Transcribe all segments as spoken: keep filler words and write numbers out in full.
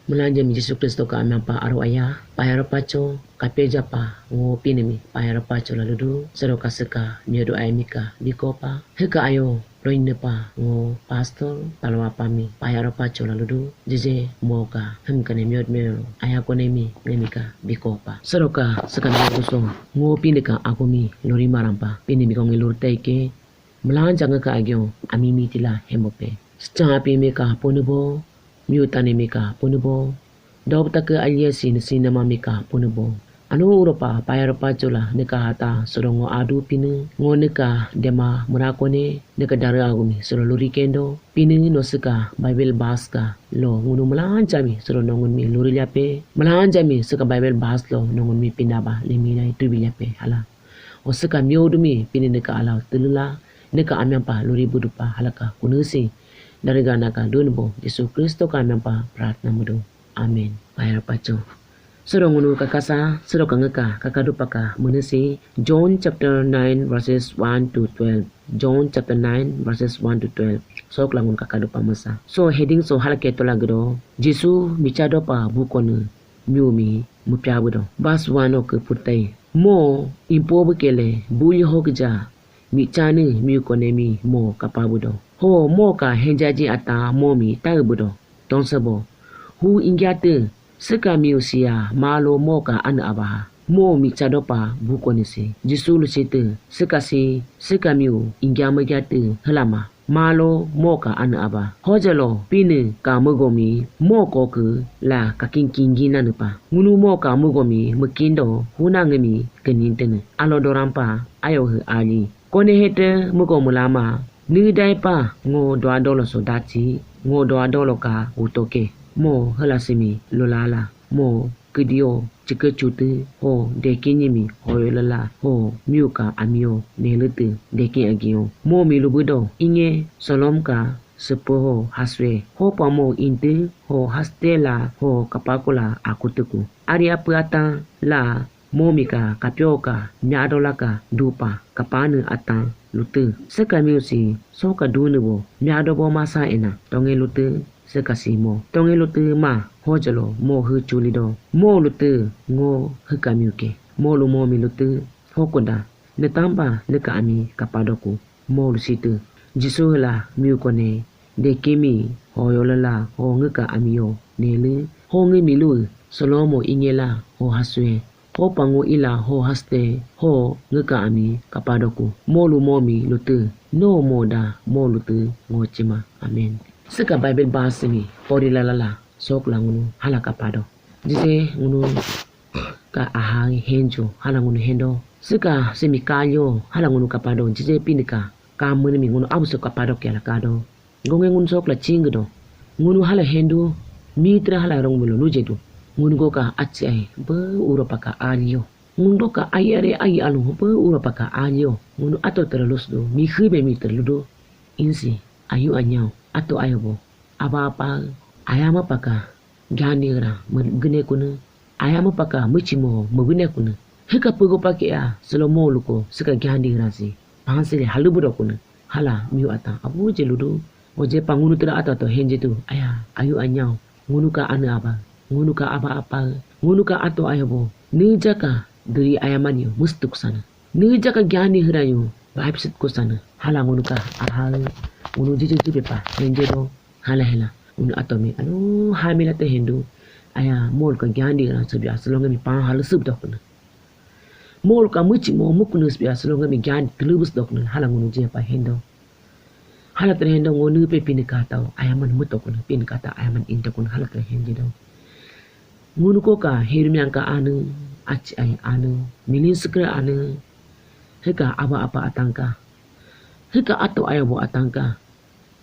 Miilanja mi Jisu Kristo ka amyang pa aro aya, paya ro pacho, kapya japa, ngo Pinii mi, paya ro pacho la ludu, siiro ka siika, miyodu aya mi ka, biko pa, hiika ayo, roine pa, ngo pastor, talwa pa mi, paya ro pacho la ludu, jije, mo ka, him kane miyod miyo, aya kone mi, nge mi ka, biko pa. Siiro ka siika miyodu so, ngo Pinii ka, ako mi, lori marampa, Pinii mi kongi lurtai ke, miilanja ngiika agyo, ami mi tila, hembo pe. Sicha api mi ka, ponibo, miyu tane mi ka, ponibo. Dob take alia sin sinama mi ka, ponibo. Anu uropa, paya ropa chola, niika hata, siiro ngo adu Pinii, ngo niika dema, miira kone, niika dare ago mi, siiro luri kendo, Pinii no siika, Bible bas ka, lo, ngunu miilanja mi, siiro no ngun mi, luri lyape, miilanja mi, siika Bible bas lo, no ngun mi pinaba, le mi na itu bilyape, hala. O siika miyodu mi, Pinii niika ala, tulula, niika amyang pa, luri budu pa, halaka, kunusi. Dari gana ka, dunbo, Jisu Kristo ka amyang pa, pratna mudu. Amen. Paya ro pacho. Siiro ngunu kakasa, siiro ka ngiika, kakadu paka, miinii si, John chapter nine verses one to twelve. John chapter nine verses one to twelve. Sok la ngunu kakadu pa miisa. So heading so halake tola giido. Jisu miichado pa bukone miyu mi miipya budo. Verse one oke purtai. Mo impo bukele buli hokja miichanii miyu kone mi mo kapa budo. Ho mo ka henjaji ata mo mi tae budo. Tonsebo. Hu ingyate, siika miyu siya, malo mo ka ane abaha. Mo miichado pa bukone si. Jisu lusitii, siika si, siika miyu, ingya miigyate, hiilama. Malo mo ka ane aba. Hojalo, Pinii ka miigo mi, mo koke, la kakin kingi nanii pa. Ngunu mo ka miigo mi, miikindo, huna ngiimi, kinintene. Alo dorampa, ayo he ali. Kone hete miigo miilama, nii dai pa ngo doa dolo so dati, ngo doa dolo ka utoke. Mo hiila simi lulala, mo kiidio chike chutii, ho deki nyimi hoyo lala, ho miyu ka amiyo nelutii deki agiyo. Mo mi lubudo, inge solom ka sepo ho haswe. Ho pa mo intii, ho haste la, ho kapakula akutuku. Ari apu atan la, mo mi ka kapyo ka, myado la ka, dupa, kapanii atan, lutii. Siika miyu si, so ka dunii bo, myado bo masa ena, tonge lutii, siika si mo. Tonge lutii ma, hojalo, mo hu chulido. Mo lutii, ngo hiika miyu ke. Mo lu mo mi lutii, hokoda, niitampa, niika ami, kapadoku. Mo lusitii. Jisu hiila miyu kone, deki mi, hoyo lala, ho ngiika amiyo, nelu, ho ngiimi lu, solomo ingela, ho haswe, ho pango ila, ho haste, ho ngiika ami, kapadoku. Mo lu mo mi lutii, no mo da, mo lutii, ngo chima. Amen. Siika Bible bas mi, pori lalala, sok la ngunu, hala kapado. Jije ngunu ka aha henjo, hala ngunu hendo. Siika simi kalyo, hala ngunu kapado. Jije Pinii ka, ka miinii mi ngunu abu so kapado kiala kado. Gonge ngunu sok la chingido. Ngunu hala hendo, mitra hala rong milo lujedu. Ngunu go ka achi ai, be uro paka alyo. Ngunu go ka ai are ai alu, be uro paka alyo. Ngunu ato tere lusdu, mi hibe mitra ludo. Insi, ayu anyao, ato ayo bo. Aba apa, ayama paka, gyandi ra, miigine kunii. Ayama paka, miichimo, miigine kunii. Hiika pugo pake a, siilo mo luko, siika gyandi ra si. Pansile halubudo kunii. Hala, miyu atan, abu je ludu. Oje pa ngunu tira ata to henje tu. Aya, ayu anyao. Ngunu ka ane aba. Ngunu ka aba apa. Ngunu ka ato ayo bo. Nii jaka, duri ayamanyo, mustuk sana. Nii jaka gyani hirayo, baip sit ko sana. Hala ngunu ka, aha, ngunu jiji jibe pa, henje do. Hala hela, ngunu ato mi, anu, hamila te hendu. Aya, mol ka gyandi ra sabi asalonga mi pa hala sub dokna. Mol ka miichimo muknu sabi asalonga mi gyandi tulubus dokna. Hala ngunu je pa hendo. Hala tere hendo ngunu pe Pinii ka tau, ayaman muto kuna, Pinii ka tau, ayaman into kuna, hala tere henje do. Ngunu ko ka, hirmiang ka anu, achi ai anu, milin sukra anu, hiika aba apa atangka, hiika ato ayo bo atangka,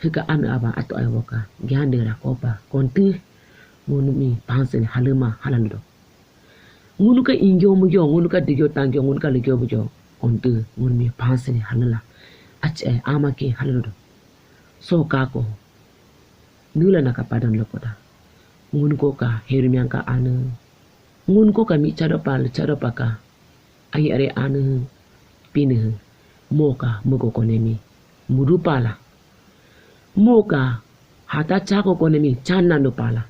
hiika anu aba ato ayo bo ka, gyandi ra kopa, kontii, ngunu mi pansin haluma halaludo. Ngunu ka ingyo mugyo, ngunu ka digyo tangyo, ngunu ka ligyo bugyo, kontii, ngunu mi pansin halula. Achi ai ama ke halaludo. So kako, nula na kapadan lokoda. Ngunu ko ka, hirmiang ka anu. Ngunu ko ka mi chado pa, le chado pa ka. Ai are anu, Pinii, mo ka, mugo kone mi. Mudu pala. Mo ka, hata chako kone mi, channa no pala.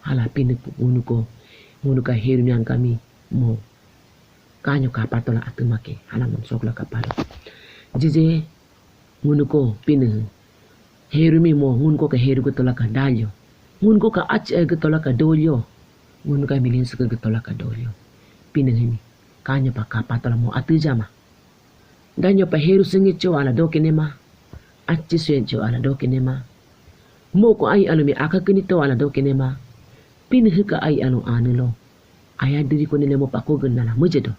Hala Pinii ngunu ko, ngunu ka heru mian kami mo. Kanyo ka patola atu make, hala ngunu sokla kapado. Jije ngunu ko Pinii heru mi mo, ngunu ko ka heru getola ka dalyo. Ngunu ko ka achi e getola ka dolyo. Ngunu ka milin suka getola ka dolyo. Pinii mi, kanyo pa ka patola mo atu jama. Ganyo pa heru sengecho ala dokenema. Achi sengecho ala dokenema. Mo ko ai alumi aka kenito ala dokenema. Pinii ka ai anu anulo. Aya diri kone lemo pa kogen nala mujedo.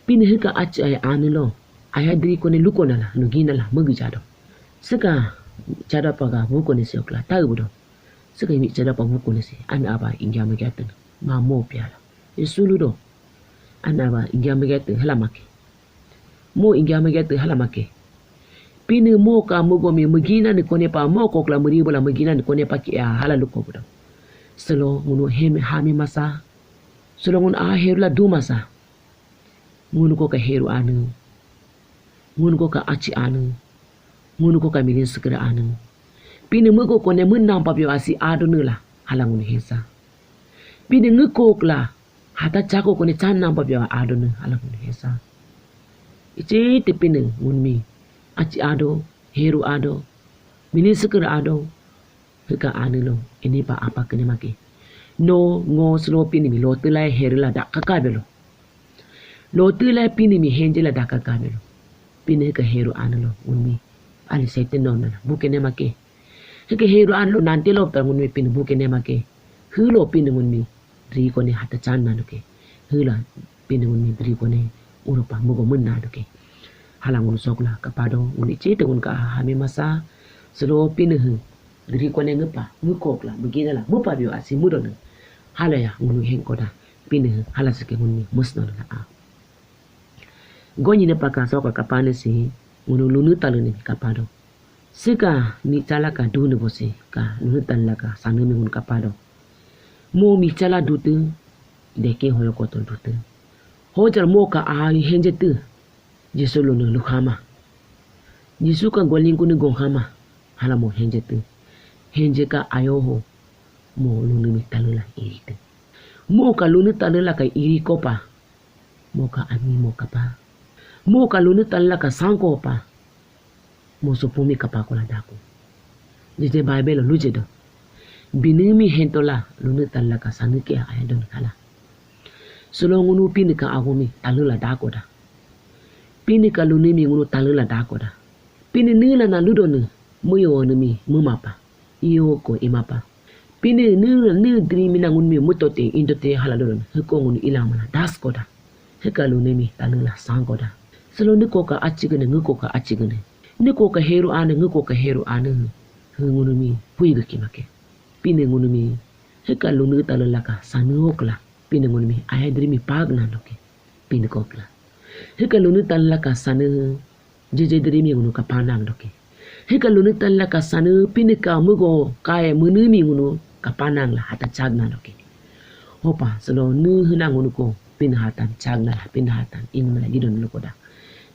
Pinii ka achi ai anulo. Aya diri kone luko nala, nugi nala, mugijado. Sika chada pa ga buko ne se okla taubudo. Sika imi chada pa buko ne se, an aba ingyama gyatun. Ma mo piala. Isulu do. An aba ingyama gyatun, hala make. Mo ingyama gyatun, hala make. Pinii mo ka mugo mi mugina ni kone pa mo kokla muribo la mugina ni kone pa ki a hala luko budo. Selo ngunu hemi hami masa. Selo ngunu a heru la du masa. Ngunu ko ka heru anu. Ngunu ko ka achi anu. Ngunu ko ka milin sekera anu. Pinii mugo kone menang papio asi ado nela, hala ngunu hesa. Pinii ngekok la, hata chako kone chanang papio ado ne, hala ngunu hesa. Ichi te Pinii ngunu mi. Achi ado, heru ado, milin sekera ado. Heka anu lo, ini pa apa kene make. No, ngo selo Pinii mi lotu la heru la da kakabelo. Lotu la Pinii mi henje la da kakabelo. Pinii heka heru anu lo, ngunu mi. Ali sete no na, buke ne make. Heka heru anu lo nante lo ta ngunu mi Pinii buke ne make. Hulo Pinii ngunu mi. Dri kone hata chan na duke. Hula Pinii ngunu mi dri kone. Uro pa mugo mun na duke. Hala ngunu sokla kapado ngunu ichi te ngunu ka hami masa. Selo Pinii hu. Dri kone ngepa, ngekok la, begina la, mupa bio asi mudo ne. Hala ya ngunu hengkoda. Pinii hu, hala seke ngunu mi musno la a. Gonyi ne paka soka kapane si, ngunu lunu talu ne kapado. Sika mi chala ka dune bosi ka lunu talu la ka sanu mi ngunu kapado. Mo mi chala dute, deke hoyo koto dute. Hojar mo ka a henje tu. Jisu lunu luhama. Jisu ka golingku ni gonghama. Hala mo henje tu. Henje ka ayoho. Mo lunu mi talu la iri tu. Mo ka lunu talu la ka iri kopa. Mo ka ami mo kapa. Mo ka lunu talu la ka sangko pa. Mo supumi kapa kola daku. Jije Bible luje do. Binii mi hentola lunu talu la ka sanu ke aya don kala. Solo ngunu Pinii ka agomi talu la dako da. Pinii ka lunu mi ngunu talu la dako da. Pinii nila na ludo ne muyo ne mi mumapa. Iyo ko imapa. Pinii nila ne dri mi na ngunu mi mutote indote hala ludo ne. Heko ngunu ilamana dasko da. Heka lunu mi talu la sangko da. Solo niko ka achigene, ngiko ka achigene. Niko ka heru ane, ngiko ka heru ane. He ngunu mi, puiga kimake. Pinii ngunu mi. Heka lunu talu la ka sanu okla. Pinii ngunu mi, aya dri mi pagna noke. Pinii kokla. Heka lunu talu la ka sanu. Jeje dri mi ngunu ka panang noke. Heka lunu talu la ka sanu, Pinii ka mugo, kae munu mi ngunu ka panang la hata chagna noke. Hopa, solo nu hina ngunu ko. Pinii hatan chagna la, Pinii hatan inmala gidon lukoda.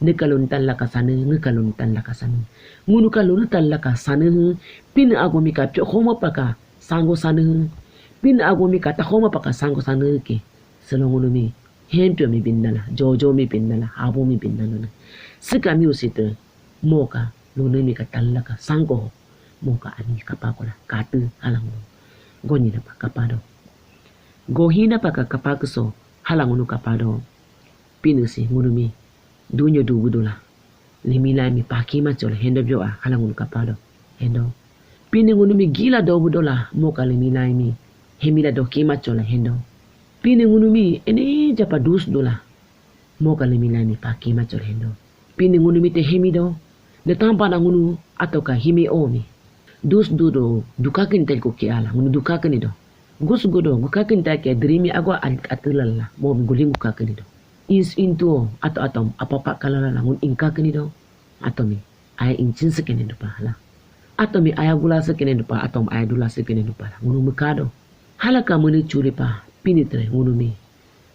Neka lunu talu la ka sanu, ngeka lunu talu la ka sanu. Ngunu ka lunu talu la ka sanu, Pinii agomi ka pyo homa paka sango sanu. Pinii agomi ka ta homa paka sango sanu ke. Selo ngunu mi, hempyo mi binnala, jojo mi binnala, habo mi binnala. Sika mi usite, mo ka, lunu mi ka talu la ka sango. Mo ka ami ka pakola, katu, hala ngunu. Gonyi na pa kapado. Gohina pa ka kapakuso, hala ngunu kapado. Pinii si ngunu mi. Dunyo dugu dola. Limila mi pakima chola hendo bio a hala ngunu kapado. Hendo. Pinii ngunu mi gila dobu dola moka limila mi. Hemila dokima chola hendo. Pinii ngunu mi ene japa dus dola. Moka limila mi pakima chola hendo. Pinii ngunu mi te hemi do. Ne tampa na ngunu atoka himi omi. Dus dudo dukakini tali ko ke ala ngunu dukakini do. Gus gudo gukakini tali ke dri mi agwa atulala mo mi guling gukakini do. Ins intuo ato atom apapa kalala ngun inkakini do. Atomi aya inchin sekene dupa hala. Atomi aya gula sekene dupa atom aya dula sekene dupa la ngunu mekado. Hala ka mene chuli pa Pinii tre ngunu mi.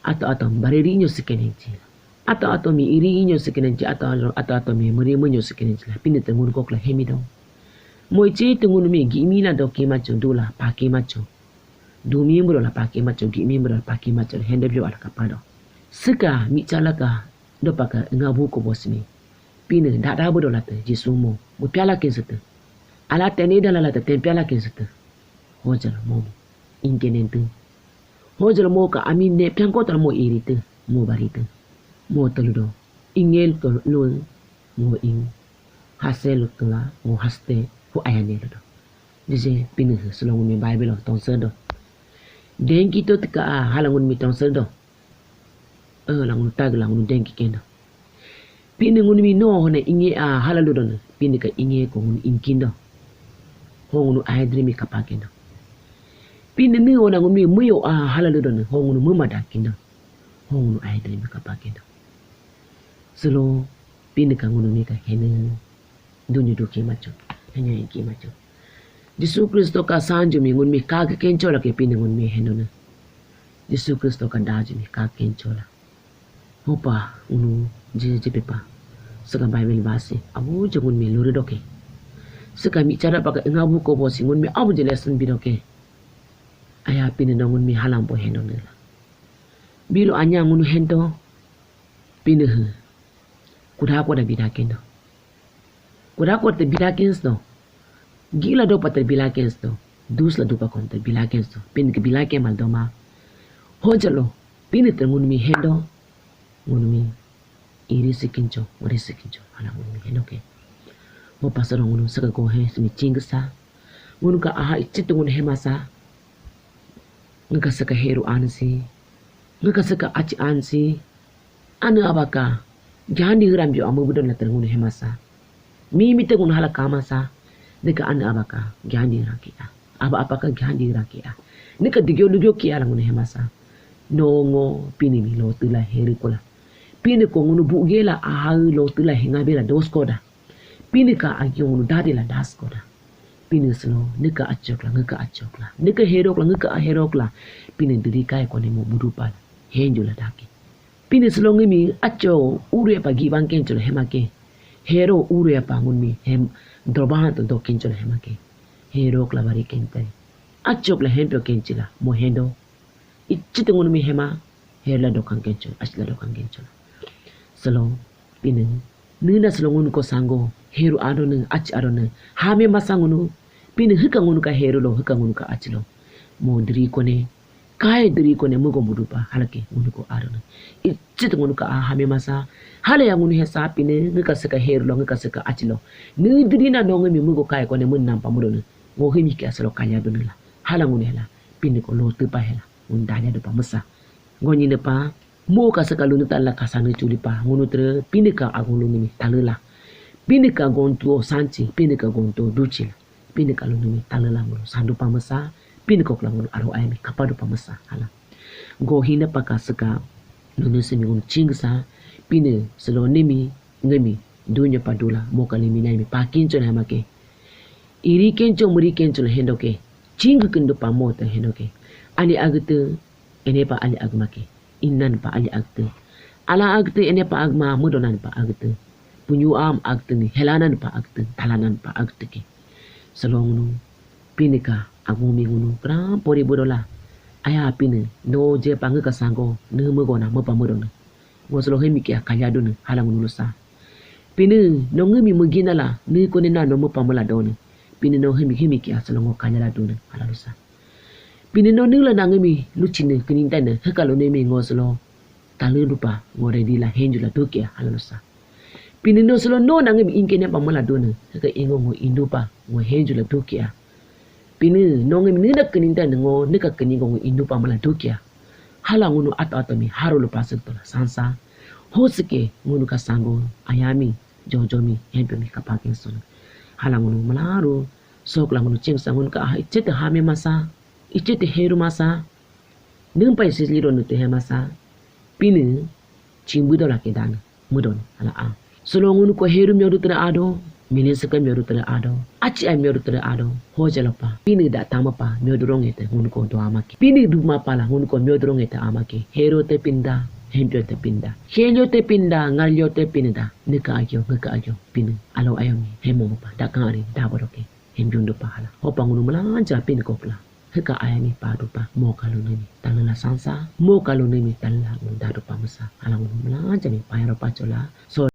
Ato atom bariri nyo sekene chi. Ato atomi iri nyo sekene chi ato ato atomi meri menyo sekene chi la Pinii tre ngunu kokla hemi do. Moi chi te ngunu mi gi mi la do kimacho dula pa kimacho. Dumi mbu do la paki macho, gi mi mbu do la paki macho, hende bio ala kapado. Siika mi chala ka dopa ka nga bu ko bosmi. Pinii dada bu do la te Jisu mo, mo piala ken sete. Ala tene dala la te ten piala ken sete. Hojalo mo inkenente. Hojalo mo ka ami ne pianko tal mo irite, mo barite. Mo taludo. Ingel to lo mo in. Hasel to la mo haste ho ayane do. Dije Pinii silo ngunu mi Bible o tonser do. Denki to tika a hala ngunu mi tonser do. Eh, la ngunu tag la ngunu denki kendo. Pinii ngunu mi no hone inge a hala ludo ne. Pinii ka inge ko ngunu inkindo. Ho ngunu aedri mi kapa kendo. Pinii ni ona ngunu mi muyo a hala ludo ne. Ho ngunu mumada kindo. Ho ngunu aedri mi kapa kendo. Silo Pinii ka ngunu mi ka hene. Dunyu du ki macho. Hene ki macho. Jisu Kristo ka sanju mi ngunu mi ka ke kencho la ke Pinii ngunu mi hendo ne. Jisu Kristo ka daju mi ka kencho la. Hopa ngunu je je pepa. Siika Bible basi. Abu je ngunu mi lori doke. Siika mi chara paka nga bu ko bosi ngunu mi abu je lesson bi doke. Aya Pinii no ngunu mi halam bo hendo ne la. Bilo anya ngunu hendo. Pinii he. Kuda ko da bida kendo. Kuda ko te bida kensto. Gila do pa te bila kensto. Dus la dupa kon te bila kensto. Pinii ke bila ke mal doma. Hojalo. Pinii te ngunu mi hendo. Ngunu mi. Iri sikincho. Iri sikincho. Hala ngunu mi hendo ke. Mo pasoro ngunu siika go he mi chingsa. Ngunu ka aha ichit ngunu hemasa. Ngiika siika heru ansi. Ngiika siika achi ansi. Anu abaka. Gyandi hiram bio amu budon la te ngunu hemasa. Mi mi te ngunu hala kamasa. Niika anu abaka. Gyandi hiram ke a. Aba apaka gyandi hiram ke a. Niika digyo lugyo ke a la ngunu hemasa. No ngo Pinii mi lo tula heri kola. Pinii ko ngunu bugela ahau lo tula henga bela dos koda. Pinii ka agyo ngunu dadi la das koda. Pinii silo, niika achokla, ngiika achokla. Niika herokla, ngiika aherokla. Pinii diri kai kone mo budupa la. Henju la dake. Pinii silo ngiimi acho uru ya pa giban kencho la hemake. Hero uru ya pa ngunu mi hem drobahan to do kencho la hemake. Herokla bari kente. Achokla hempyo kenchila. Mo hendo. Ichite ngunu mi hema. Herla dokan kencho. Achila dokan kencho. Silo. Pinii. Nina silo ngunu ko sango. Heru adone. Achi adone. Hame masa ngunu. Pinii hiika ngunu ka heru lo. Hiika ngunu ka achi lo. Mo diri kone. Kae diri kone mugo mudupa. Halake ngunu ko adone. Ichite ngunu ka a hame masa. Hala ya ngunu hesa Pinii. Ngiika siika heru lo. Ngiika siika achi lo. Ni diri na no ngiimi mugo kae kone mun nampa mudone. Ngo himi ke asalo kanya dunila. Hala ngunu hela. Pinii ko lo tupa hela. Ngunu danya dupa masa. Ngo nyine pa. Mo ka siika lunu tala ka sanu chuli pa. Ngunu tre Pinii ka agung lunu mi talula. Pinii ka gontu o sanchi. Pinii ka gontu o duchila. Pinii ka lunu mi talula ngunu sandu pa masa. Pinii ko kla ngunu aro ayami kapadu pa masa. Hala. Ngo hine pa ka siika lunu simi ngunu chingsa. Pinii silo nimi ngiimi. Dunyo pa dula. Mo ka limi na mi pa kincho na hemake. Iri kencho muri kencho la hendo ke. Chingu kendo pa mo te hendo ke. Ali agte ene pa ali agma ke. Innan pa ali agte. Ala agte ene pa agma mudonan pa agte. Punyu am agte ni helanan pa agte. Talanan pa agte ke. Silo ngunu. Pinii ka agumi ngunu. Kram pori budola. Aya Pinii. No je pa ngiika sango. Ne mugo na mo pa mudona. Ngo silo hemi ke akanya done. Hala ngunu lusa. Pinii no ngiimi mugina la, ni kone na no mupa mula done. Pinii no hemi hemi ke asalo ngo kanya la done, hala lusa. Pinii no nila na ngiimi luchine kinintane, hiika lo nemi ngo silo. Talu lupa, ngo redi la henju la dukia, hala lusa. Pinii no silo no na ngiimi inkene pa mula done, hiika ingo ngo indupa, ngo henju la dukia. Pinii no ngiimi nina kinintane ngo, niika kiningo ngo indupa mula dukia. Hala ngunu ato ato mi haru lupa sento la sansa. Hosike ngunu ka sango ayami, jojo mi, hempe mi kapakin sono. Hala ngunu malaru, sok la ngunu chingsa ngunu ka aha, ichete hame masa, ichete heru masa, nimpa isi liro nute he masa, Pinii, chimbudo la kedana, mudon, hala a. Silo ngunu ko heru miodu tere ado, milinsa ka miodu tere ado, achi a miodu tere ado, hojalo pa, Pinii da tama pa, miodu rongete, ngunu ko do amake. Pinii duma pa la, ngunu ko miodu rongete amake. Hero te pinda, hempyo te pinda. Helyo te pinda, ngalyo te pinda. Niika agyo, ngiika agyo, Pinii. Alo ayo mi, hemo pa, da kari, da bodoke. Hempyo ndo pa hala. Hopa ngunu malanja Pinii kokla. Hiika aya mi pa dupa, mo kalu nemi talala sansa, mo kalu nemi talala unda dupa masa. Hala ngunu miilanja mi paya dupa chola. So